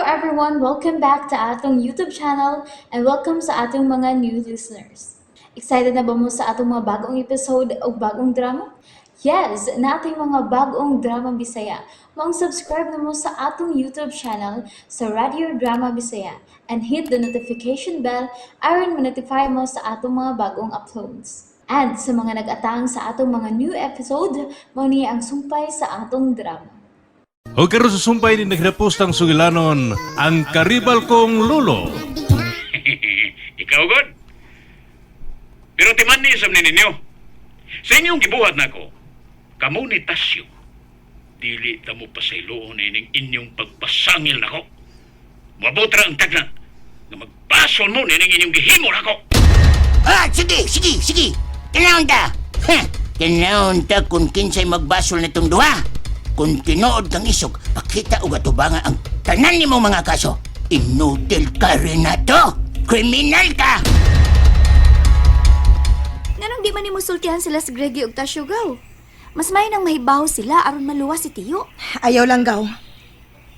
everyone! Welcome back to atong YouTube channel and welcome sa atong mga new listeners. Excited na ba mo sa atong mga bagong episode o bagong drama? Yes, nating mga bagong drama Bisaya. Maong subscribe na mo sa atong YouTube channel sa Radio Drama Bisaya and hit the notification bell aron ma-notify mo sa atong mga bagong uploads. And sa mga nag-atang sa atong mga new episode, mao ni ang sumpay sa atong drama. O karon sa sumpay ni naghapos tang sugilanon, ang karibal kong lolo. Ikaw, God. Pero timan ni sa ninyo. Sa inyong gibuhat nako, kamo ni Tasyo, dili ta mo pasayloon ining inyong pagpasangil nako. Mabot ra ang tagna nga magbasol mo nining inyong gihimo nako. Ah, sige, sige, sige. Tinawon ta. Ha, tinawon ta kung kinsay magbasol na itong duha. Kung tinuod kang isog, pakita og atubangan ang tanan nimo mga kaso. Inutil ka, Renato. Kriminal ka! Nganong di man nimo sultihan sila si Greggy ug Tasyo gaw? Mas may nang mahibaw sila aron maluwas si Tiyo. Ayaw lang gaw.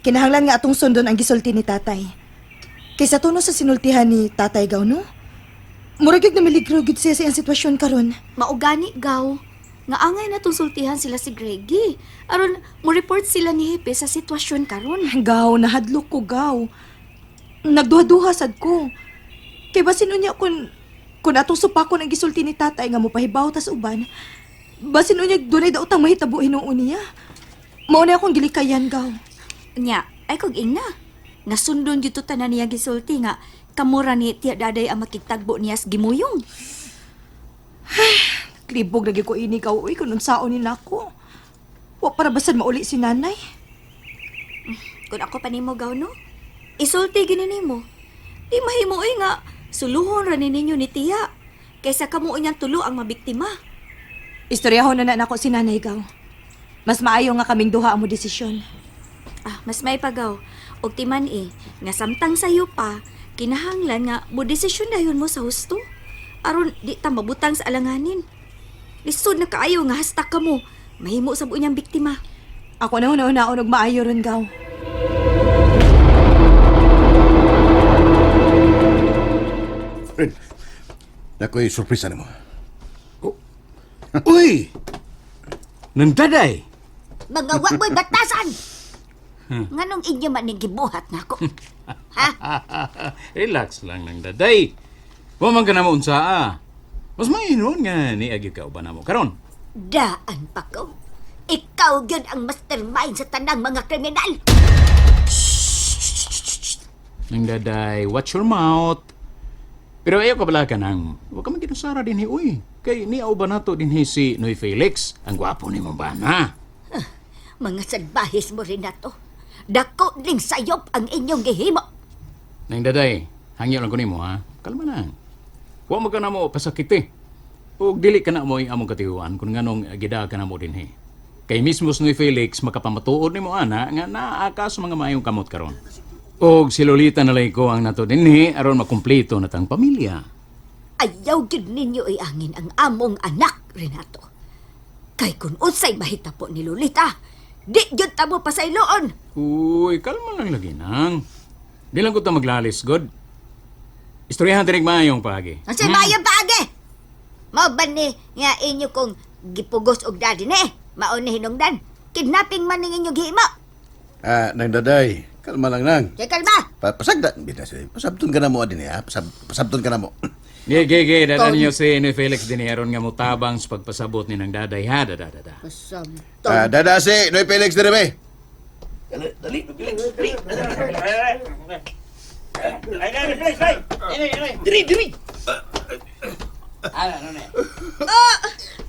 Kinahanglan nga atong sundon ang gisulti ni tatay. Kaysa tuno sa sinultihan ni tatay gaw, no? Murag gyud namiligro gyud siya sa iyang sitwasyon karon. Maugani gaw. Nga angay na tong sultihan sila si Greggy. Aron mo report sila ni Hepe sa sitwasyon karon. Gaw, nahadlok ko gaw. Nagduha-duha sad ko. Kay basin unya kun atong supakon ang gisulti ni tatay nga mopahibaw tas uban, basin unya dunay daotang mahitabo hinuon niya. Mao na akong gilikayan gaw. Nya, ay kog ingna. Nga sundon gyud to tanan niya gisulti nga kamura ni Tiya Daday ang makigtagbo niya sa gimuyong. Klibog lagi ko ini gaw uy kun unsaon ni nako. Wa para basad mauli si nanay. Kung ako pa nimo gaw no, isulti gini nimo. Di mahimo oy nga suluhon ra ni ninyo ni Tiya. Kaysa kamo unyang tulo ang mabiktima. Istoryahon na na nako si nanay gaw. Mas maayo nga kaming duha ang mo desisyon. Ah, mas may pagaw. Og timan eh, nga samtang sayo pa, kinahanglan nga mo desisyon dayon mo sa husto. Aron di ta mabutang sa alanganin. Lisod na kaayo nga hastak ka mo. Mahimo sa buong niyang biktima. Ako na una-una og maayo ron gaw. Ren, nako'y surpresa nimo. Uy! Nandaday! Mga wa mo'y batasan! Nganong inyo man ning gibuhat nako? Ha? Relax lang nang daday. Wa man ka na mo unsa ah. Mas mainon nga ni agi ka uban namo karon. Daan pa ko. Ikaw gyud ang mastermind sa tanang mga kriminal. Nang daday, watch your mouth. Pero ayaw ka bala ka nang, wa ka man ginusara din hi uy. Kay ni uban nato din hi si Noy Felix, ang gwapo ni mong bana. Mga salbahis mo rin nato. Dako ning sayop ang inyong gihimo. Nang daday, hangyo lang ko nimo ha. Kalma na. Wa man ka na mo pasakit eh. Ug dili ka na mo among katihuan kung nganong gida ka na mo dinhi. Kay mismo si Noy Felix makapamatuod nimo ana nga naa ka sa mga maayong kamot karon. Og si Lolita na lay ko ang nato dinhi aron makumpleto na tang pamilya. Ayaw gyud ninyo iangin ang among anak, Renato. Kay kun unsay mahitapo ni Lolita, di gyud ta mo pasayloon. Uy, kalma lang lagi nang. Di lang ko ta maglalis, god. Istoryahan tinig maayong paagi. Ang say maayo paagi. Mao ba ni nga inyo kong gipugos og daddy ni? Mao ni hinungdan. Kidnapping man ning inyong gihimo. Ah, nang daday, kalma lang nang. Kay kalma. Pasagda, bita siya. Pasabton ka na mo din ha. Pasabton ka na mo. Ge, ge, ge, dada niyo si Noy Felix din aron nga motabang sa pagpasabot ni nang daday ha, dada, dada. Pasabton. Ah, dada si Noy Felix dire be.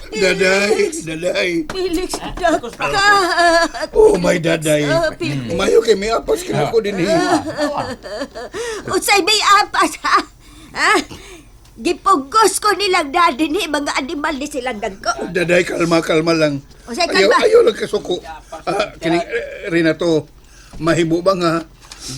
Daday, daday. Felix, daka. Oh my daday. Mayo kay may apas ka ko din eh. Unsay may apas ha? Ha? Gipugos ko nilang daddy ni mga animal ni silang dagko. Daday, kalma, kalma lang. O, say, Ayaw, kalma. ayaw lang kasuko. Ah, kini, eh, Renato, mahimo ba nga?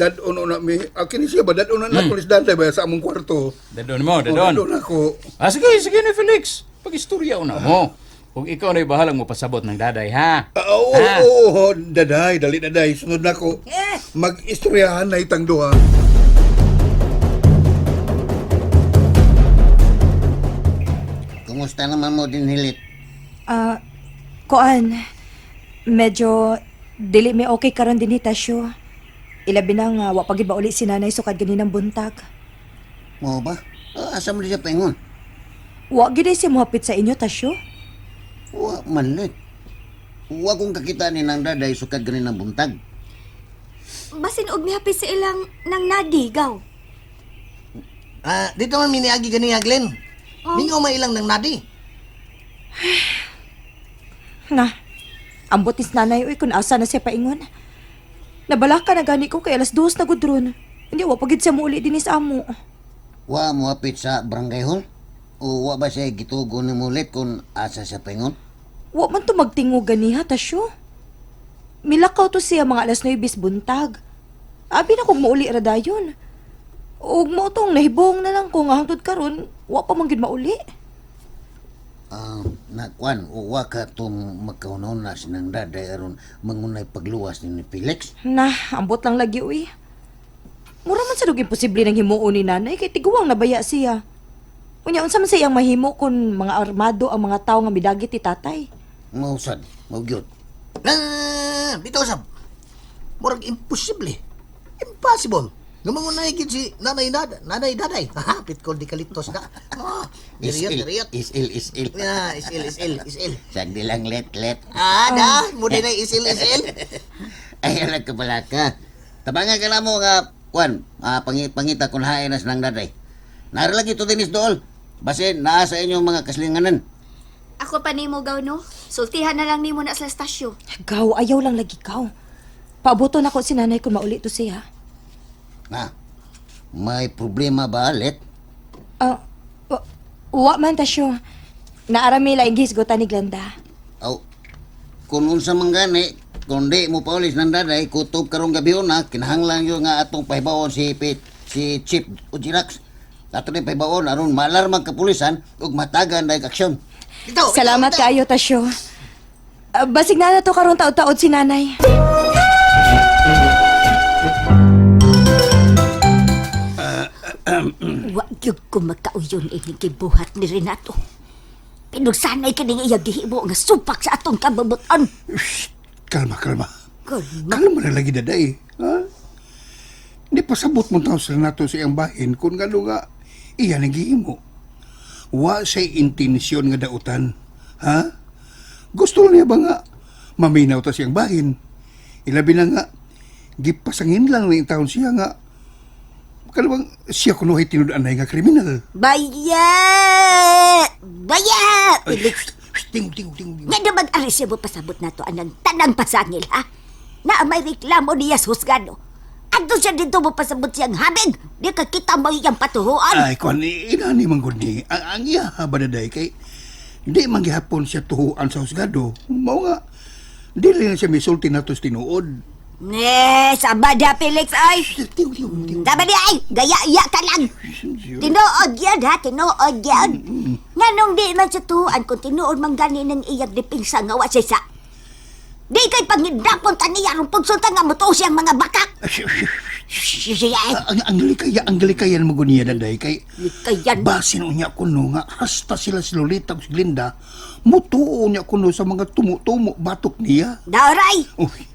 Dadon na mi. Ah, kini siya ba? Dadon na ako ni daday ba sa among kwarto. Dadon mo, Oh, dadon. Dadon ako. Ah, sige, sige Noy Felix. Pag-istorya una mo. Ug ikaw na bahalang mo pasabot ng daday, ha? Ah, oo, Ha? oo, oo, daday, dali daday. Sunod na ko. Mag-istoryahan na itang duha. Kumusta naman mo din hilit? Ah, kuan, medyo dili mi okay karon din ni Tasyo. Ilabi na nga, wa pa gid ba uli si nanay sukad ganinang buntag. Mo ba? Ah, asa mo di siya paingon? Wa gid ay siya muhapit sa inyo, Tasyo. Wa man lit. Wa kong kakita ni nang daday sukad ganin ang buntag. Basin og mihapit sa ilang nang nadi, gaw. Ah, dito man miniagi gani Glenn. Mingaw mailang ng nadi. Na, ambot ni nanay uy kung asa na siya paingon. Nabalaka na gani ko kay 2:00 na gudron. Hindi wa pa gid siya muuli dinhi sa amo. Wa mo hapit sa barangay hall? O wa ba siya gitugo ni mulit kung asa siya paingon? Wa man to magtingog ganiha, Tasyo. Milakaw to siya mga 9:00 buntag. Abi na kong muuli ra dayon. Ug mao tong nahibong na lang ko nga hangtod karon, wa pa man gid mauli. Ah, na kwan, o wa ka tong magkaunaon na sinang daday aron mangunay pagluwas ni Felix? Na, ambot lang lagi uy. Mura man sa dug imposible nang himuon ni nanay kay tiguang nabaya siya. Unya unsa man sa iyang mahimo kun mga armado ang mga tawo nga midagit ti tatay. Mausad, maugyot. Ah, dito usab. Murag imposible. Impossible. Nga mangunay gid si nanay nada, nanay daday. Ha, pitkol di kalitos na. Ah, diriyot, diriyot. Isil, isil. Ya, isil, isil, isil. Sagdi lang let, let. Ah, da, mo din ay isil, isil. Ay, alam ka pala ka. Tabangan ka na mo nga, kwan, pangita kung hain na sinang daday. Nara lagi to dinis dool. Basin, naa sa inyong mga kaslinganan. Ako pa nimo gaw no. Sultihan na lang nimo na sa estasyo. Gaw, ayaw lang lagi gaw. Paaboton ako si nanay kung mauli to siya. Na, may problema ba, let? Ah, wa man tasyo. Naarami la gisgutan ni Glenda. Aw, kung unsa man gani, kung di mo paulis ng daday, kutob karong gabi na, kinahanglan yun nga atong pahibaon si Pete, si Chip o Jirax. Ato ni pahibaon, aron maalarmang kapulisan ug matagan dahil aksyon. Dito, Salamat dito, kaayo tasyo. Ah, basig na to karon taod-taod si nanay. Wa gyud ko magkauyon ini gibuhat ni Renato. Pinugsanay kining iya gihimo nga supak sa atong kababutan. Shh, kalma, kalma. Kalma. Kalma na lagi daday. Ha? Di pasabot mo taon sa nato sa iyang bahin kung gano nga iya nagihimo. Wa say intensyon nga dautan. Ha? Gusto niya ba nga maminaw ta siyang bahin? Ilabi na nga, gipasangin lang ni taon siya nga kalawang siya kuno ay tinud-anay nga kriminal. Baya! Baya! Ay, Felix, shh, tingog, tingog, tingog. nga na mag-aris mo pasabot nato anang tanang pasangil, ha? Na may reklamo niya sa husgado. Adto siya dito mo pasabot siyang habig. Di ka kita mo iyang patuhuan. Ay, kuan, inani man gud ni. Ang iya ba daday kay di man gihapon siya tuhuan sa husgado. Mao nga dili na siya misulti nato sa tinuod. Ne, sama da, Felix, ay! Tingog, tingog, tingog. Tama di ay! Gaya-iya ka lang! Tinuod yan, ha? Tinuod yan! Nganong di man sa tuhuan kung tinuod man gani ng iyang dipinsa nga wa siya sa. Di kay pangidapon ta niya rong pagsulta nga mutuo siyang mga bakak! Siya ay! Ang likayan mo niya daday kay Likayan! basin unya kuno nga hasta sila si Lolita ug si Glinda mutuo niya kuno sa mga tumo-tumo batok niya. Daray! Uy,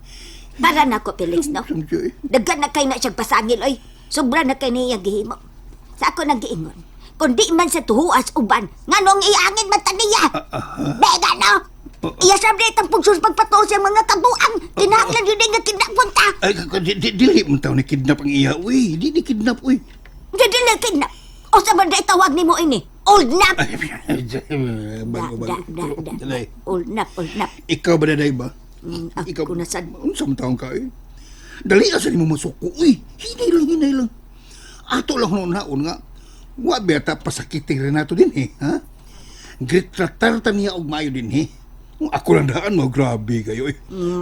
Para na ko, Felix, no? sumjoy. Daghan na kay na siyang pasangil, oy. Sobra na kay niya gihimo. Sa ako nang giingon. Kung di man sa tuhuas uban, nganong iangin man ta niya? Bega, no? Iya sa ang pugsus pagpatuo siyang mga kabuang. Kinahanglan yun nga kidnapunta. Ay, dili man taw ni kidnap ang iya. Uy, di ni kidnap uy. Di dili kidnap. O sa man tawag nimo ini? Old nap. Ay, Da, bago, da, bago. da, da. Daday. Old nap, old nap. Ikaw ba daday ba? Ako na sad. Unsa man taong ka eh? Dali asa nimo masuko uy. Hinay lang, hinay lang. Ato lang noon nga. Wa beta pasakitin Renato din eh, ha? Gitratar ta niya og maayo din eh. Kung ako lang daan mo, grabe kayo eh.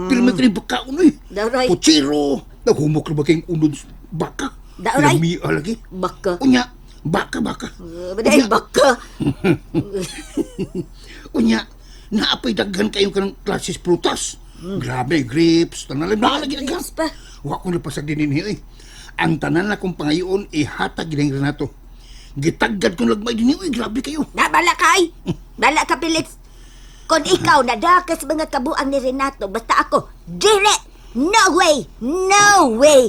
Pero may kini bakaon eh. Daray. Putsiro. Naghumok na ba kayong unod baka? Daray. Lamia lagi. Baka. Unya, baka baka. Baday, baka. Unya, Naapay daghan kayo kanang klases prutas. Grabe, grapes, tanan naa lagi daghan. Grapes pa. Wa ko napasag din ninyo eh. Ang tanan na kong pangayoon ihatag gid ang Renato. Gitaggad kong lagmay din uy, grabe kayo. Na, bala ka ay. Bala ka, Felix. Kung ikaw nadakas mga kabuang ni Renato, basta ako, dili! No way! No way!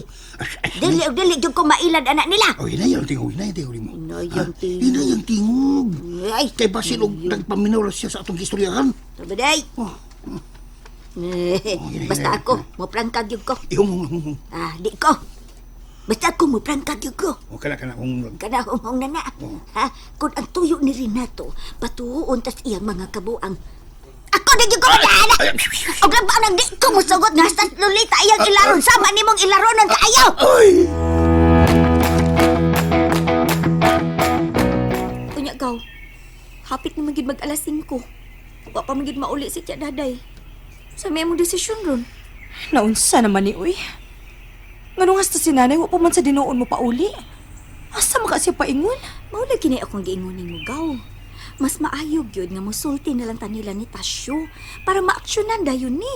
Dili og dili jud ko mailad anak nila. Oh, hinayang tingog, hinayang tingog mo. Hinayang tingog. Hinayang tingog. Ay, Kay basin og nagpaminaw lang siya sa atong istoryahan. Tabaday. Oh. Basta ako, moprangkag gyud ko. Ihong, hong, hong. Ah, di ko. Basta ako, moprangkag gyud ko. O, kana, kana, hong, hong. Kana humong na na. Ha? Kung ang tuyo ni Renato, patuon tas iyang mga kabuang. Ako na gyud ko madaan. Og labaw nang di ko musugot nga sa Lolita iyang ilaron sama nimong ilaronon kaayo. Ay! Unya gaw. Hapit na magid mag alas 5. Wa pa magid mauli si Tia Daday. Sa may among desisyon ron. Naunsa naman ni uy. Nganong hasta si nanay, wa pa man sa dinuon mo pauli. Asa maka siya paingon? Mao lagi ni akong giingon mo gaw. Mas maayo gyud nga mosulti na lang tanila ni Tasyo para maaksyonan dayon ni.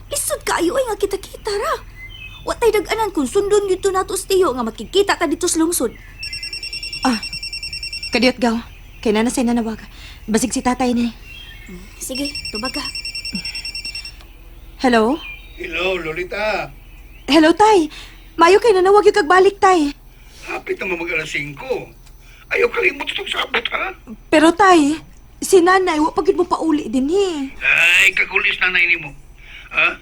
Lisod kaayo ay nga kita-kita ra. Wa tay dag-anan kung sundon gyud to nato sa tiyo nga makikita ta dito sa lungsod. Ah, kadiyot gaw. Kay nana say nanawag. Basig si tatay ni. Sige, tubaga. Hello? Hello, Lolita. Hello, tay. Mayo kay nanawag yung kagbalik, tay. Hapit na mag alas 5. Ayaw kalimot itong sabot, ha? Pero tay, si nanay, wa pa gyud mo pauli din eh. Ay, kagulis na nanay nimo. Ha?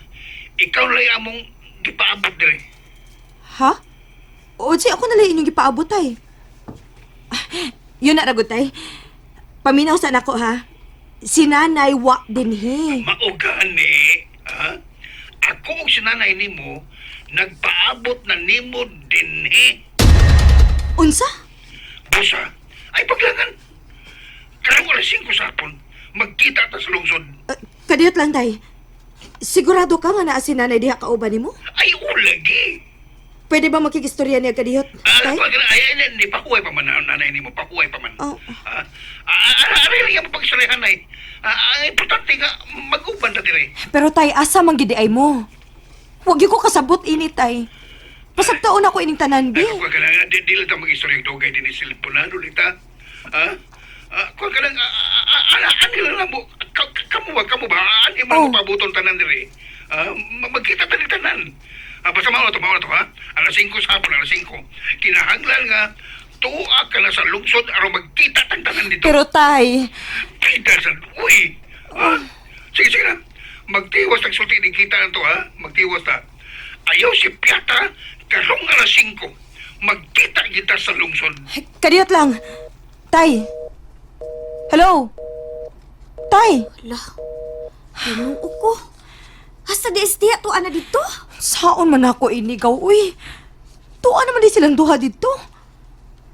Ikaw lang among gipaabot dire. Ha? O, si ako nalay inyong gipaabot, tay. Ah, yun na, ragot, tay. Paminaw sa nako, ha? Si nanay, wa din he. Maugani, ha? Ako og si nanay nimo nagpaabot na nimo dinhi. Unsa? Busa, ay paglangan. Karong alas 5 sa hapon, magkita ta sa lungsod. Kadiyot lang, tay. Sigurado ka nga naa si nanay diha kauban nimo? Ay, ulagi. Pwede ba makikistorya niya kadiyot, Ah, tay? pag, ay, ay, hindi, pahuway pa man, nanay nimo, pahuway pa man. Oh. Ah, ah, ah, mo pag-istoryahan ay. Ah, ang importante nga, mag-uban ta dire. Pero tay, asa man gid ay mo? Wag gyud ko kasabot ini, tay. Pasagtaon ako ining tanan, bi. Ay, kung ka lang, di, di lang ta mag-istorya dugay din ni Silpona, Lolita. Ha? Ah, kung ka lang, ano lang mo, kamu ba, kamu ba, ano mo Oh. pabuton tanan diri? Ah, magkita ta ni tanan. Ah, basta mao na to, ha? Alas 5 sa hapon, alas 5. Kinahanglan nga, tuwa ka na sa lungsod aron magkita tang tanan dito. Pero tay, Kita sa, uy! Ha? Sige, sige na. Magtiwas ng sulti ni kita na to, ha? Magtiwas ta. Ayaw si Piata, karong alas 5. Magkita kita sa lungsod. kadiyot lang. Tay. Hello? Tay. Ala, Ginoo ko. Hasta di isdiya to ana dito. Saon man ako inigaw, uy. Tuwa naman di silang duha dito.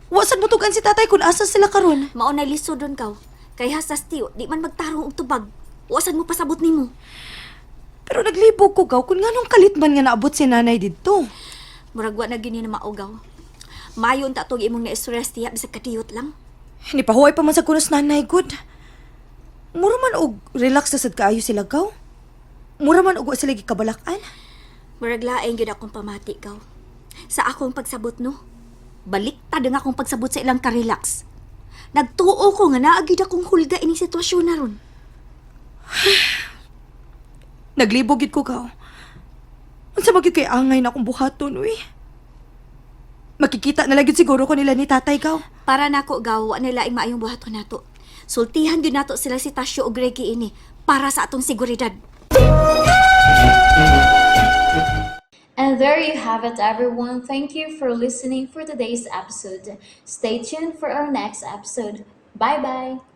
Wasan mo tugan si tatay kung asa sila karon. Mao na lisod don kaw. Kay hasas tiyo, di man magtarong og tubag. Wasan mo pasabot nimo. Pero naglibog ko gaw kung nganong kalit man nga naabot si nanay didto. Murag wa na gini na maugaw. Mayon ta tog imong na-stress tiya bisag kadiyot lang. Ni pahuway pa man sa kunos nanay good. Mura man og relax na sad kaayo sila gaw. Mura man og wa sila gikabalakan. Murag laing gyud akong pamati gaw. Sa akong pagsabot no. Baliktad ang akong pagsabot sa ilang karelax. Nagtuo ko nga naa gyud akong hulga ining sitwasyon na ron. Naglibog gid ko gaw. Unsa ba gyud kay angay na akong buhaton uy? Makikita na lang gyud siguro ko nila ni tatay gaw. Para nako gaw, wa nila laing maayong buhaton nato. Sultihan gyud nato sila si Tasyo ug Reggie ini para sa atong seguridad. And there you have it, everyone. Thank you for listening for today's episode. Stay tuned for our next episode. Bye bye.